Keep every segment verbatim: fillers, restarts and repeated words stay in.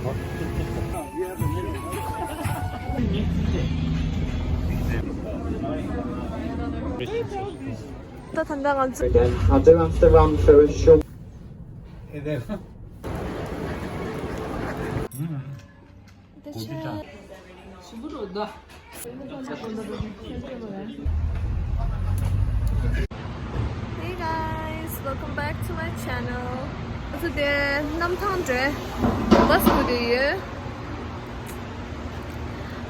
ད་ད་ལྟ་ང་ཚོ། Again, I'll do after run for a short. Hey guys, welcome back to my channel. ང་ཚོ་དེ་གནམ་ཐང་འགྲོ་བྷ་སི་སྒུག་བསྡད་ཡོད།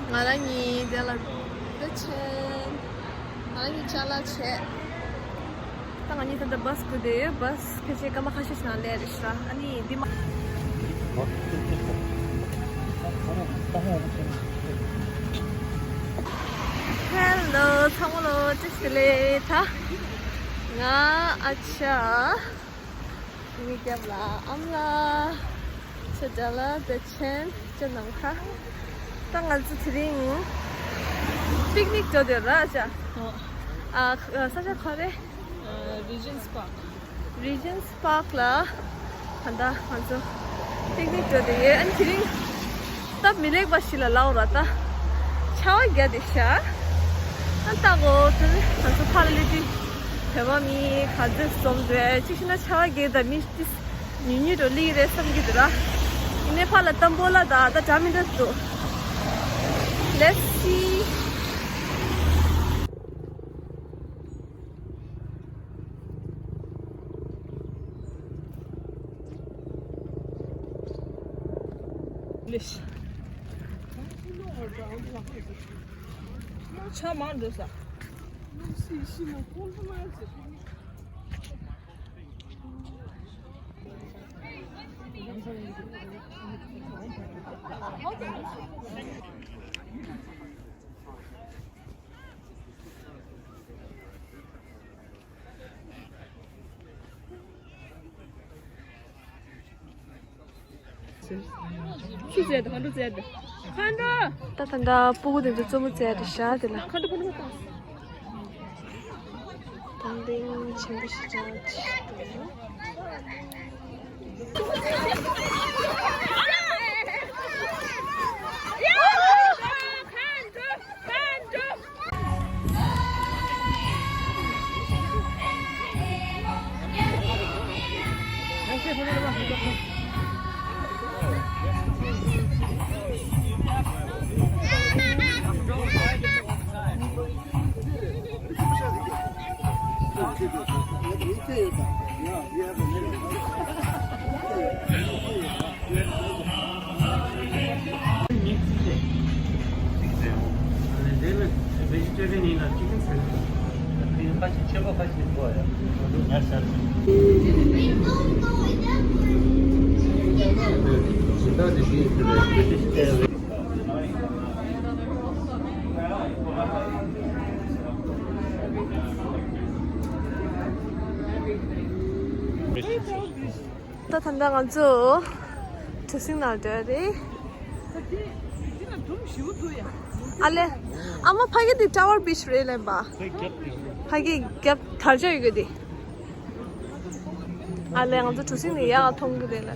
ང་རང་གཉིས་དེ་ལ་བསྡད་ཆེན། ང་གཉིས་ཅ་ལག་བྱས། ད་ང་གཉིས་ད་ལྟ་བྷ་སི་སྒུག་བསྡད་ཡོད། བྷ་སི་ཕལ་ཆེར་སྐར་མ་ཁ་ཤས་ཤིག་ནང་སླེབས་རེད་ཤག་ཨ་ནི་འདི་མ། ཧེ་ལོ་ཚང་མ་ལོ་བཀྲ་ཤིས་བདེ་ལེགས། ད་ང་ཨ་ཅག་མི་རྒྱབ་ལ་ཨམ་ལ་ཆ་འདྲ་ལ་བདེ་ཆེན་ཅན་ནམ་ཁ། ད་ང་ཚོ་དེ་རིང་པིག་ནིག་འགྲོ་འདོད་ར་ཅག་ཨ་ས་ཆ་ག་རེ། Regents Park. Regents Park ལ་ད་ལྟ་ང་ཚོ་པིག་ནིག་འགྲོ་འདོད་ཡོད། ཨ་ནི་དེ་རིང་སྟབས་མི་ལེགས་པ་ཞིག་ལ་ལབ་ར་ད་ཆར་པ་བརྒྱབ་བསྡད་ཤག་ཨ་ལྟ་གོ་དེ་ང་ཚོ་ཕར་སླེབས་དུས་བོད་པ་མི་ག་ཚོད་འཛོམས་འདུག་ཅིག་ཤེས་ན་ཆར་པ་བརྒྱབ་ད་མི་ཏིས་ཉུང་ཉུང་འགྲོ་ལི་རེད་བསམ་གྱི་འདུག་ར། ཡིན་ནའི་ཕར་ལ་ཏམ་བོ་ལ་ད་ད་འདྲ་མི་འདྲ་འདུག Let's see. ཆ་མ་འགྲོ་ས། ཆུ་བཙལ་དང་མཁའ་འགྲོ་བཙལ་དང་། མཁའ་འགྲོ། ད་ད་ལྟ་སྤུ་གུ་དེ་ཚོ་རྩེད་མོ་རྩེ་ཡ་རེད་ཤག་དེ་ལ། མཁའ་འགྲོ་མཁའ་འགྲོ་མཁའ་འགྲོ། དང་ལྡན་ཆེན་པོ་ཞིག་ཆགས་འདུག Vegetarian ཡིན་ན་chicken salad. ཁ་ཤས་ཆེན་པོ་ཁ་ཤས་ཡོད་ཡ། ཡ་ཤ། ཇི་ལྟར་དེ་བཞིན་ཡོད་པའི་British Airways། ད་ད་ལྟ་ང་ཚོ་གྲུ་གཟིངས་ནང་འགྲོ་རེད། ཨ་ལེ། ཨ་མ་ཕ་གི་འདི་Tower Beach རེད་ལབ་པ། ཕ་གི་རྒྱབ་དར་ལྕོག་ཡོད་གི་འདི། ཨ་ལེ་ང་ཚོ་གྲུ་གཟིངས་ནས་ཡར་མཐོང་གི་རེད་ལ།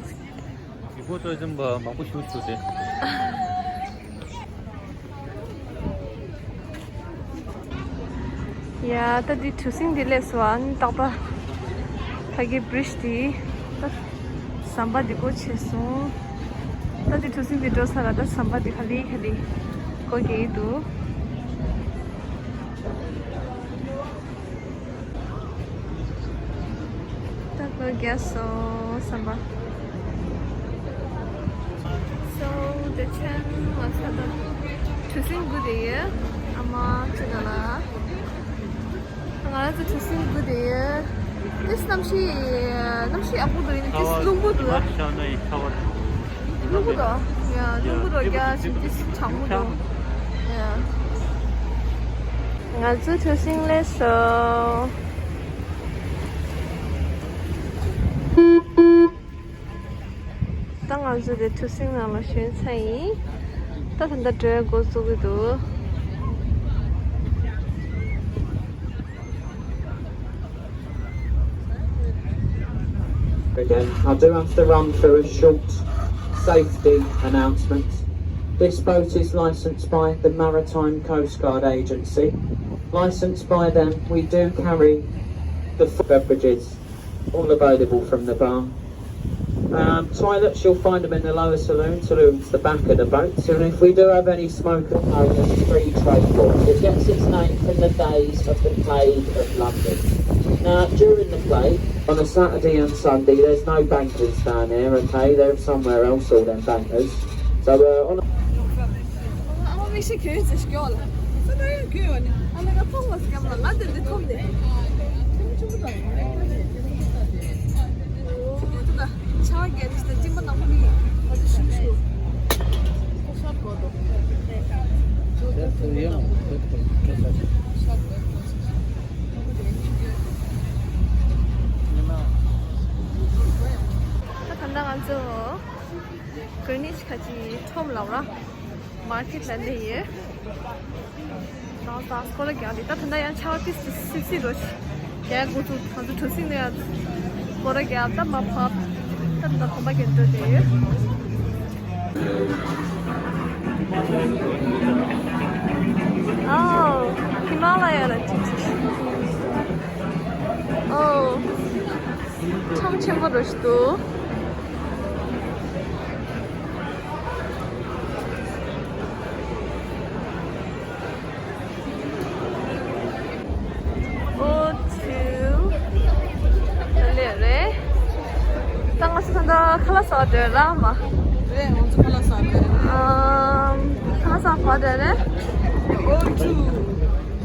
ཡུལ་སྐོར་ཚོ་ཡིན་པ་མང་པོ་ཞིག་འདུག་སྟེ། ཡ་ད་འདི་གྲུ་གཟིངས་འདི་སླེབས་སོང་། ཨ་ནི་རྟག་པར་ཕ་གི་bridge འདི་ད་ཟམ་པ་འདི་སྒོ་ཕྱེ་སོང་། ད་འདི་གྲུ་གཟིངས་འདི་འགྲོ་ས་ལ་ད་ཟམ་པ་འདི་ག་ལེ་ག་ལེ་སྒོ་རྒྱག་གི་འདུག་ད་སྒོ་རྒྱག་སོང་ཟམ་པ། So the chain was ད་གྲུ་གཟིངས་སྒུག་བསྡད་ཡོད། ཨ་མ་ཅི་ན་ལ། ང་རང་ཚོ་གྲུ་གཟིངས་སྒུག་བསྡད་ཡོད། ཏིས་གནམ་གཤིས་གནམ་གཤིས་ཡག་པོ་འདུག་ཡིན་ན་ཏིས་རླུང་པོ་འདུག་ལ། ཤར་ན་ཡི་ཁ་བ། རླུང་པོ་འདུག་ཡ་རླུང་པོ་འདུག་རྒྱ་ཞིག་ཏིས་གྲང་མོ་འདུག་ཡ། ང་ཚོ་གྲུ་གཟིངས་སླེབས་སོང་། ད་ང་ཚོ་དེ་གྲུ་གཟིངས་ནང་ལ་ཞོན་ཚར་ཡིན། ད་ད་ལྟ་འགྲོ་ཡ་འགོ་བཙུགས་ཀྱི་འདུག Again, I'll do after run for a short Safety announcements. This boat is licensed by the Maritime Coast Guard Agency. Licensed by them, we do carry the f- beverages, all available from the bar. Um, toilets, you'll find them in the lower saloon, saloon's the back of the boat. And if we do have any smoke at home, there's free trade for it. It gets its name from the days of the Plague of London. Now, during the plague, on a Saturday and Sunday, there's no bankers down here, okay? They're somewhere else, all them bankers. So, uh, on a ད་ད་ལྟ་ང་ཚོ་གྷི་རིན་ནིཆ་ཁ་ཅིག་ཁྲོམ་ལབ་ར། མར་ཀེཊ་ལ་སླེབས་ཡོད། ད་ད་སྐོར་ར་རྒྱག་དེ་ད་ད་ལྟ་ཡང་ཆར་པ་ཏིས་ཏིས་སིབ་སིབ་རོ་ཞིག་རྒྱག་འགོ་ཚུགས། ང་ཚོ་གྲུ་གཟིངས་ནས་ཡང་སྐོར་ར་རྒྱག་ད་མར་ཕབ། ད་ད་གོམ་པ་རྒྱག་འགྲོ་བསྡད་ཡོད། ཨའོ། ཧི་མ་ལ་ཡ་ལ་ཅིག་ཅིག་ཨོ། ཁྲོམ་ཆེན་པོ་རོ་ཞིག་འདུག་ཨོ་ཚུ། ལེ་རེད། ད་ང་ཚོ་ད་ལྟ་ཁ་ལག་ཟ་བར་འགྲོ་ཡ་ར་མ། རེད། ང་ཚོ་ཁ་ལག་ཟ་བར་འགྲོ་ཡ་རེད། ཨམ། ཁ་ལག་ཟ་བར་འགྲོ་ཡ་རེད། ཨོ་ཚུ།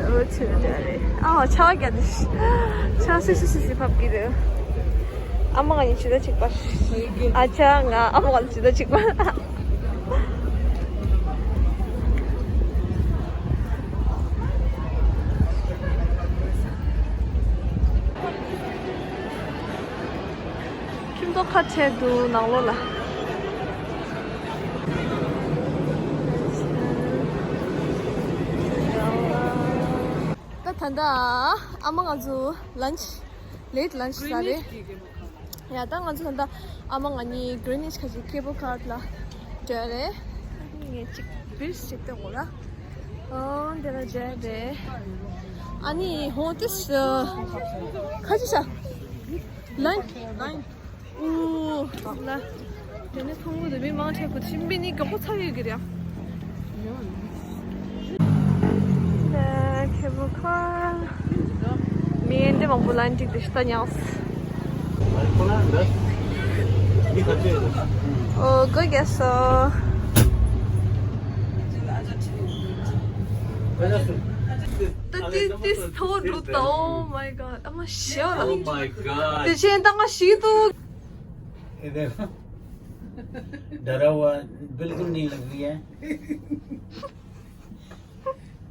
ཨོ་ཚུ་འགྲོ་ཡ་རེད། ཨ་ཆར་པ་རྒྱག་དེ་ཆར་སིབ་སིབ་སིབ་སིབ་ཕབ་ཀྱི་རེད། ཨ་མ་ང་གཉིས་ཇུས་གཏོགས་གཅིག་པ། ཨ་ཅག་ང་ཨ་མ་ང་ཇུས་གཏོགས་གཅིག་པ། ཁྱིམ་ཐོག་ཁ་བྲལ་འདུག་ནང་ལོགས་ལ། ད་ད་ལྟ་ཨ་མ་ང་ཚོ་ལན་ཆི། ལེ་ཊི་ལན་ཆི་ཟ་རེད། ཡ་ད་ང་ཚོ་ད་ལྟ་ཨ་མ་ང་གཉིས་གྷི་རིན་ནིཆ་ཁ་ཅིག་ཁེ་བོ་ཁ་ཊི་ལ་འགྲོ་རེད། ངས་ཅིག་བིར་ཅིག་ལྟ་དགོས་ར། ཨོ་འདི་ལ་འགྲོ་རེད། ཨ་ནི་ཧོ་ཏིས་ཁ་ཅིག་ས་ལན། ལན། ཨུ། ལ། དེ་ནས་ཁོང་ཚོ་མི་མང་ཆེ་བ་ཕྱིན་པས་ནི་མགྱོགས་པོ་ཚར་ཡོད་ཀྱི་རེད། ལ་ཁེ་བོ་ཁ། མི་འདི་མང་པོ་ལན་ཅིག་དེ་ཤི་ད་ཉགས། ཨོ་གོ་གེ་སོ། ད་ཏི་ཏི་སྟོར་འགྲོ་ད། Oh my god. ཨ་མ་ཤི་ལ། Oh my god. དེ་ཆེན་ད་ང་ཤི་འདུག ये देखो, डरा हुआ बिल्कुल नहीं लग रही है।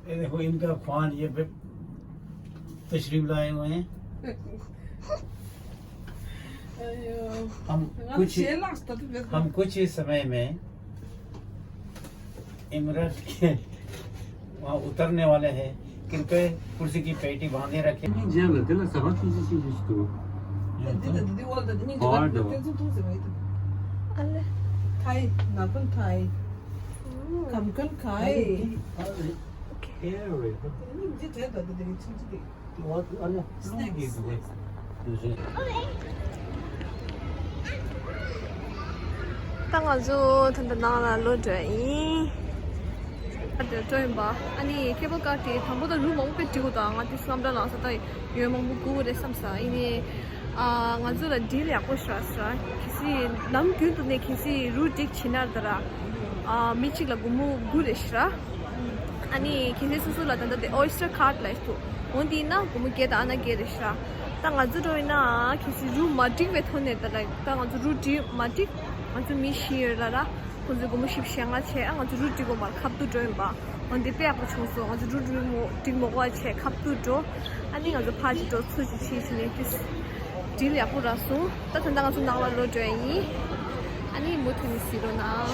ये देखो, इनका ख्वान ये पे तशरीफ लाए हुए हैं। हम कुछ, हम कुछ ही समय में इमरान के वहाँ उतरने वाले हैं। कृपया कुर्सी की पेटी बांधे रखें। नहीं, जेल है, तेरा सभा तुझे चीज इसको। Hard हो। थाई, नापन थाई। कमकन खाए। मुझे तेरे दादा तेरी चीज दे। ད་ང་ཚོ་ད་ལྟ་ནང་ལ་ལོག་འགྲོ་ཡིན། ཨ་དེ་འགྲོ་ཡིན་པ། ཨ་ནི་ཁེ་བོ་ཁ་ཊི་དང་པོ་ད་རུ་མང་པོ་སྒྲིག་དགོས། ད་ང་དེ་སུ་ལམ་འདྲ་ལངས་ས་ད་ཡོད་མང་པོ་དགོས་རེད་བསམ་ས། ཡིན་ནའི་ཨ་ང་ཚོ་ལ་ཌིལ་ཡག་པོ་ཤར་ཤར། གལ་སྲིད་ནམ་རྒྱུན་དུ་ནས་གལ་སྲིད་རུ་སྒྲིག་བྱེད་ན་ད་ར་ཨ་མི་གཅིག་ལ་སྒོར་མོ་དགུ་རེད་ཤར། ཨ་ནི་གལ་སྲིད་སོ་སོ་ལ་ད་ལྟ་དེ་ཨོ་ཡེས་ཊར་ཁ་ཊི་ལ་ཡོད་འོན་ཏེ་ཡིན་ན་སྒོར་མོ་བརྒྱད་དང་ཨ་ན་བརྒྱད་རེད་ཤག་ད་ང་ཚོ་འགྲོ་ཡིན་ན་གལ་སྲིད་རུ་མ་འགྲིག་པའི་ཐོག་ནས་ད་ལ་ད་ང་ཚོ་རུ་འགྲིག་མ་འགྲིག་ང་ཚོ་མི་བཞི་ཡོད་ལ་ར། ཁོང་ཚོས་སྒོར་མོ་བཞི་བཅུ་ཞེ་ལྔ་བྱས། ཨ་ང་ཚོ་རུ་འགྲིག་གོ་མར་ཁ་ཐུག་འགྲོ་ཡིན་པ། འོན་ཏེ་དཔེ་ཡག་པོ་བྱུང་སོང་། ང་ཚོ་རུ་འགྲིག་མོ་འགྲིག་མོ་གོ་བ་བྱས་ཁ་ཐུག་འགྲོ། ཨ་ནི་ང་ཚོ་ཕར་ཅིག་འགྲོ་ཚུར་ཅིག་བྱས་བྱས་ནས་ཏིས་ཌིལ་ཡག་པོ་རག་སོང་། ད་ད་ལྟ་ང་ཚོ་ནང་ལ་ལོག་འགྲོ་ཡ་ཡིན། ཨ་ནི་མུ་མཐུད་ནས་གཟིགས་རོགས་གནང་།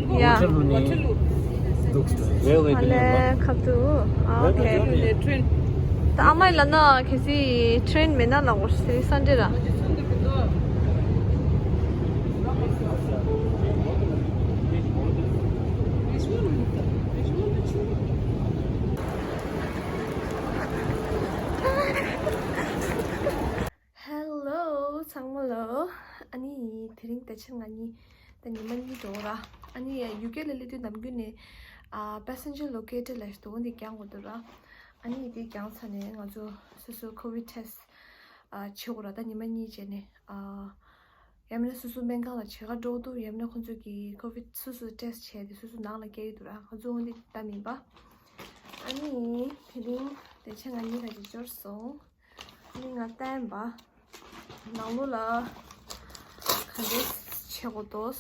ཡ། Waterloo ནས་འདུག་སྟེ། Railway ཨ་ལས་ཁ་ཐུག་ཨ། ཨོ་ཁེ། Waterloo ནས་ཊེན། ད་ཨ་མའི་ལ་ན་གལ་སྲིད་ཊེན་མེད་ན་ལ་འོ་སི་སན་ཌེ་ར། ཨ་ནི་དེ་རིང་དེ་ཕྱིར་ང་གཉིས་ད་ཉི་མ་གཉིས་འགྲོ་ར། ཨ་ནི་ཡུ་ཀེ་ལ་སླེབས་དུས་ནམ་རྒྱུན་ནས་ཨ་passenger locator ལབ་ཞིག་འདུག་འོ་འདི་རྒྱག་དགོས་འདུག་ར། ཨ་ནི་འདི་རྒྱག་ཚར་ནས་ང་ཚོ་སོ་སོ་ཀོ་བིཌ་ཊེ་སི་ཊི་ཨ་བྱེད་དགོས་ར། ད་ཉི་མ་གཉིས་བྱས་ནས་ཨ་ཡང་མིན་ན་སོ་སོ་སྨན་ཁང་ལ་བྱེད་ག་འགྲོ་འདུག་ཡང་མིན་ན་ཁོང་ཚོ་གིས་ཀོ་བིཌ་སོ་སོ་ཊེ་སི་ཊི་བྱས་ཏེ་སོ་སོ་ནང་ལ་སྐྱེལ་གྱི་འདུག་ར། ང་ཚོ་འོ་འདི་ད་མིན་པ། ཨ་ནི་དེ་རིང་དེ་ཕྱིར་ང་གཉིས་ཁ་ཅིག་འབྱོར་སོང་། ཨ་ནི་ང་བསྟན་པ། ནང་ལོགས་ལ་ག་འདྲས་བྱེད་དགོས་འདུག་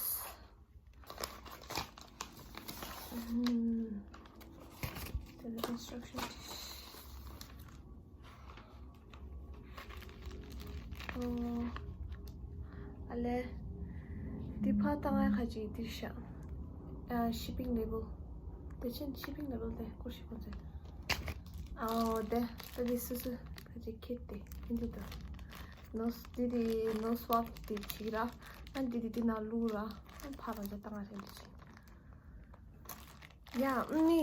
ཨུམ། དེ་ལ་construction ཨོ། ཨ་ལེ། འདི་ཕར་བཏང་ཡ་ཁ་ཅིག་འདི་ཤ། ཨ། shipping label། དེ་ཕྱིར་shipping label དེ་སྐོར་ཞིག་གོ་ཚེ། ཨོ་དེ་ད་འདི་སུ་སུ་ཁ་ཅིག་ཁྱེར་ཏེ་འདི་འདུག་ནོ་འདི་འདི་ནོ་སུ་ཝབ་འདི་བྱེད་ར། ཨ་འདི་འདི་འདི་ནང་བླུག་ར། ཨ་ཕར་ར་འདི་བཏང་ཡ་རེད་འདི་བྱེད། ཡ། ཨ་ནི།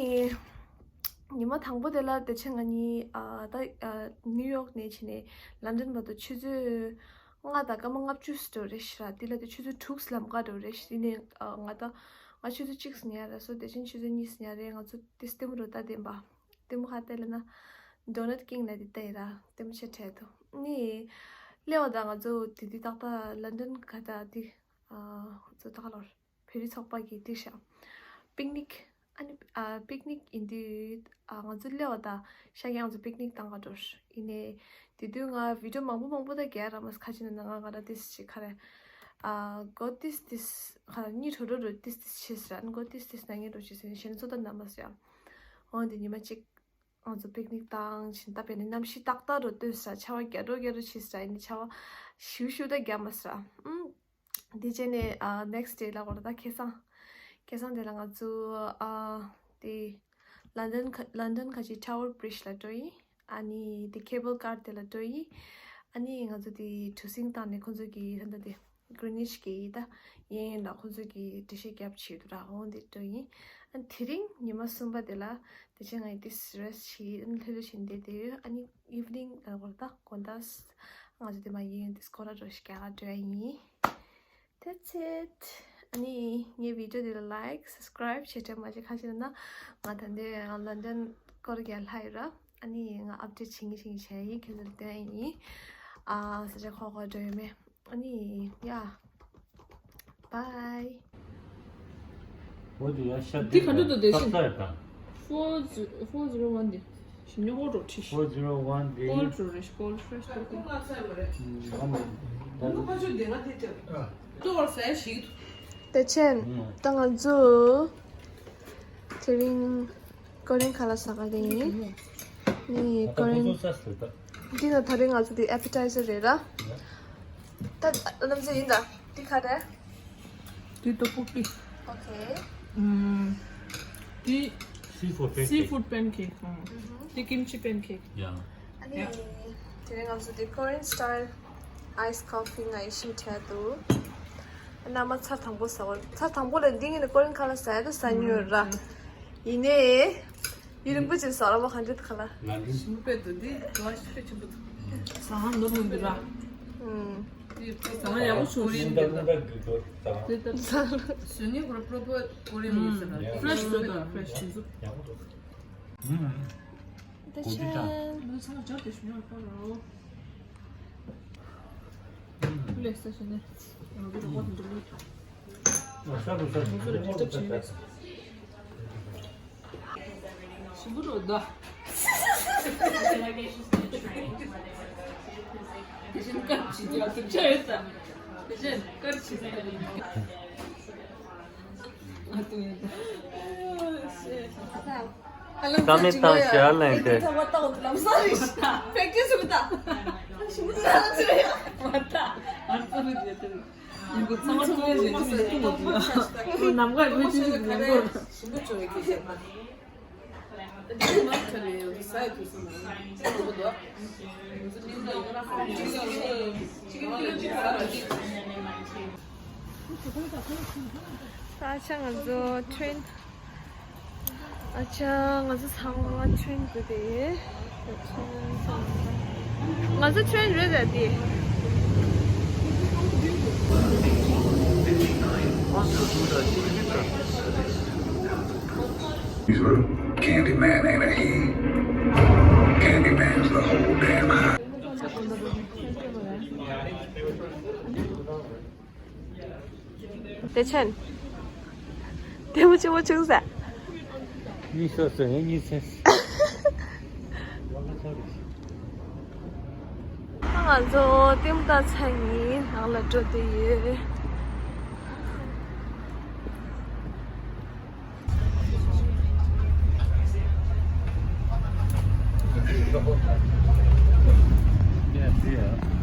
ཉི་མ་དང་པོ་དེ་ལ་དེ་ཕྱིར་ང་གཉིས་ཨ་ད་ཨ་ནིའུ་ཡོག་ནས་ཕྱིན་ནས་ལན་ཌན་བར་དུ་ཆུ་ཚོད་ལྔ་དང་སྐར་མ་ལྔ་བཅུ་ཙམ་འགྲོ་རེད་ཤག་དེ་ལ་དེ་ཆུ་ཚོད་དྲུག་ལམ་ཁ་འགྲོ་རེད་ཤག་དེ་ནས་ཨ་ང་ད་ང་ཆུ་ཚོད་གཅིག་ཙམ་ཉལ་རེད་སོ། དེ་བཞིན་ཆུ་ཚོད་གཉིས་ཙམ་ཉལ་རེད། ང་ཚོ་དེ་ལྟད་མོ་རུ་ལྟ་བསྡད་པ། ལྟད་མོ་ཁ་བལྟས་ལ་ན་Donut King ལ་དེ་ལྟ་ཡིན་ར། ལྟད་མོ་ཆེ་འཕྲད་འདུག་ཨ་ནི་སླེབས་པ་དང་ང་ཚོ་དེ་དུས་ཏག་ཏག་ལན་ཌན་ག་ད་དེ་ཨ་ང་ཚོ་ད་ག་ལོར། བོད་རིགས་ཚོགས་པ་གིས་དེ་ཤ། པིག་ནིག་ཨ་ནི་ཨ་པིག་ནིག་ཡིན་དུས་ཨ་ང་ཚོ་སླེབས་པ་དང་ཤ་ཀྱང་ང་ཚོ་པིག་ནིག་བཏང་ག་འགྲོ། ཡིན་ནའི་དེ་དུས་ང་བི་ཌི་ཡོ་མང་པོ་མང་པོ་ད་རྒྱག་ར་མ་ཁ་ཅིག་ན་ང་ང་ར་ཏིས་ཅིག་ཁ་རེ་ཨ་གོ་ཏིས་ཏིས་ཁ་ར་གཉིས་གྲོ་གྲོ་རུ་ཏིས་ཏིས་ཆེ་ཟེར་ཨ་ནི་གོ་ཏིས་ཏིས་ན་ངེ་འགྲོ་ཅི་ཟེར་ནས་གཞན་ཚོ་ད་ན་མ་ཟེར། འོ་འདི་ཉི་མ་གཅིག་ང་ཚོ་པིག་ནིག་བཏང་ཕྱིན་ད་བས་ནི་གནམ་གཤིས་ཏག་ཏག་རུ་ལྟོས་ཟེར་ཆར་པ་རྒྱག་འགྲོ་རྒྱག་འགྲོ་ཆེ་ཟེར་ཡིན་ནི་ཆར་པ་ཞུ་ཞུ་ད་རྒྱག་མ་ཟེར། ཨུམ། དེ་རྗེས་ནས་ཨ་next day ལ་གོ་ལ་ད་ཁེ་སང་། ཁེ་སང་དེ་ལ་ང་ཚོ་ཨ་དེ་ལན་ཌན་ཁ་ལན་ཌན་ཁ་ཅིག་Tower Bridge ལ་འགྲོ་ཡིན། ཨ་ནི་དེ་cable car དེ་ལ་འགྲོ་ཡིན། ཨ་ནི་ང་ཚོ་དེ་གྲུ་གཟིངས་བཏང་ནས་ཁོང་ཚོ་གི་ད་ལྟ་དེ་Greenwich གི་ད་གཡས་གཡོན་ལ་ཁོང་ཚོ་གི་འགྲེལ་བཤད་རྒྱབ་བྱེད་དུ་ར་འོང་དེ་འགྲོ་ཡིན། ཨ་ནི་དེ་རིང་ཉི་མ་གསུམ་པ་དེ་ལ་དེ་ཕྱིར་ང་ཡི་དེ་rest བྱེད་ཨ་ནི་ལྷོད་ལྷོད་བྱེད་འདས་དེ་ཡོད། ཨ་ནི་evening ལ་གོ་ལ་ད་དགོང་དག་ང་ཚོ་དེ་མ་གཡས་གཡོན་དེ་སྐོར་ར་འགྲོ་ཞིག་རྒྱག་ག་འགྲོ་ཡ་ཡིན། That's it. ཨ་ནི་ངའི་བི་ཌི་ཡོ་འདི་ལ་like, subscribe བྱེད་འཕྲལ་མ་བྱེད་ཁ་ཤས་ན་ང་ད་ལྟའི་ལན་ཌན་སྐོར་རྒྱག་ལྷ་ཡོད་ར། ཨ་ནི་ང་update བྱེད་ངེས་བྱེད་ངེས་བྱས་ཡིན། ཁྱེད་ཚོར་སྟོན་ཡིན། ཨ་ས་ཆ་ཁོག་ཁོག་འགྲོ་ཡོད་མེད། ཨ་ནི་ཡ། Bye. འོ་དེ་ཡ་ཤ་འདི་ག་འདྲ་འདུག་དེ་བཞིན། Four zero one འདི། ཞིམ་ཉོ་ཧོ་འགྲོ་ཁྲི། Four zero one འདི། Cold འགྲོ་རེད། Cold fresh འགྲོ་ཁོ། ཨ་ནི་ད་ལྟ་ཕ་ཆོས་དེ་ང་དེ་ལྟ་བུ་ལྟོ་བར་ཟ་ཡ་ཞིག་འདུག་དེ་ཆེན་ད་ང་ཚོ་དེ་རིང་ཀོ་རིན་ཁ་ལག་ཟ་ག་དེ་ཡིན། ནི་ཀོ་རིན་འདི་ན་ད་རིང་ང་ཚོ་དེ་appetizer རེད་ར། ད་ལམ་ཟེར་ཡིན་ད། འདི་ག་རེད། འདི་ཏོ་པོ་ཀི། Okay. ཨུམ། འདི་Seafood pancake. Seafood pancake. ཨུམ། འདི་kimchi pancake. Yeah. ཨ་ནི། དེ་རིང་ང་ཚོ་འདི་Korean style ice coffee ང་ཡི་ཤིང་འཕྲལ་དུ། ཨ་ན་མ་ཚར་དང་པོ་ཟ་བ། ཚར་དང་པོ་ལ་འདི་ངས་ནི་ཀོ་རིན་ཁ་ལག་ཟ་ཡ་དུ་ཟ་མྱོང་ར། ཡིན་ནའི། ཡུན་རིང་པོ་ཅིག་ཟ་ར་བ་ག་འདྲ་ཁ་ལག་ཞིམ་པོ་དཔེ་འདུག་འདི་ལ་ཞིག་དཔེ་ཆེན་པོ་འདུག་ཟ་ཁང་ནོར་མི་འདུག་ར། ཨུམ། འདི་ཟ་ཁང་ཡག་པོ་བྱུང་རེད་འདི་ལ། འདི་ལྟ་བུ་བཟོ་མཁན་ཁོ་ར་པོ་རོ་པོ་ཀོ་རི་ཡན་མི་ཟེར་ན། ཕྲེ་ཤི་བཟོ་དང་ཕྲེ་ཤི་བཟོ། ད་ཆེན། ད་ཆེན། ལས་ས་ཞིག་ནས་ང་ཚོ་རོགས་པ་དེ་འདྲ་ལོས། ང་ཚོ་ལ་ཌིས་ཊརབ་བྱེད་རེད། ཞིམ་པོ་འགྲོ་ད། དེ་བཞིན་དཀར་བྱེད་རྒྱུ་ཨ་ཏུ་ཆ་ཡོད་ད། དེ་བཞིན་དཀར་བྱེད་ས་ཡོད་ད། ཨ་ཏུ་ཡོད་ད། ཀ་མེད་བཏང་ཞལ་ལེན་ཏེ། ཐ་མ་ཏག་འོ་ལམ་སང་རེད། ཕེག་ཅེ་སུ་མི་ཏག་ཞིམ་པོ་ལ་ཅི་རེད། མ་ཏག་ཨ་ཏུ་རེད་ད། ཡིན་གོ་ཚང་མ་ཚོང་ལས་རེད་ཅི་མེད་ཐུག་མོ་དུ་ཡ། ནམ་མཁའ་དགོད་ཅི་ཞིག་ཡིན་གོ། ཞིམ་པོ་བྱུང་བའི་ཁྱེད་ཤེས་མ། ད་ཅི་མ་ཁ་ལས་ཡོད་ས་ཡི་དུས་སུ་མ་ཡིན་ཅི་མོ་གོ་དོ། ད་ཆ་ང་ཚོ་ཊེན། ཨ་ཅག་ང་ཚོ་ཚང་མ་ཊེན་དགོས་ཏེ། ང་ཚོ་ཊེན་རེད་ད་དེ། Candyman ain't a he. Candyman's the whole damn house. དེ་ཆེན། དེ་མོ་ཆེན་མོ་བྱུང་ཟེར། གཉིས་སོ་སོ་ཡང་གཉིས་ཚན། ང་ཚོ་ལྟད་མོ་ལྟ་ཚར་ཡིན། ནང་ལ་འགྲོ་བསྡད་ཡོད།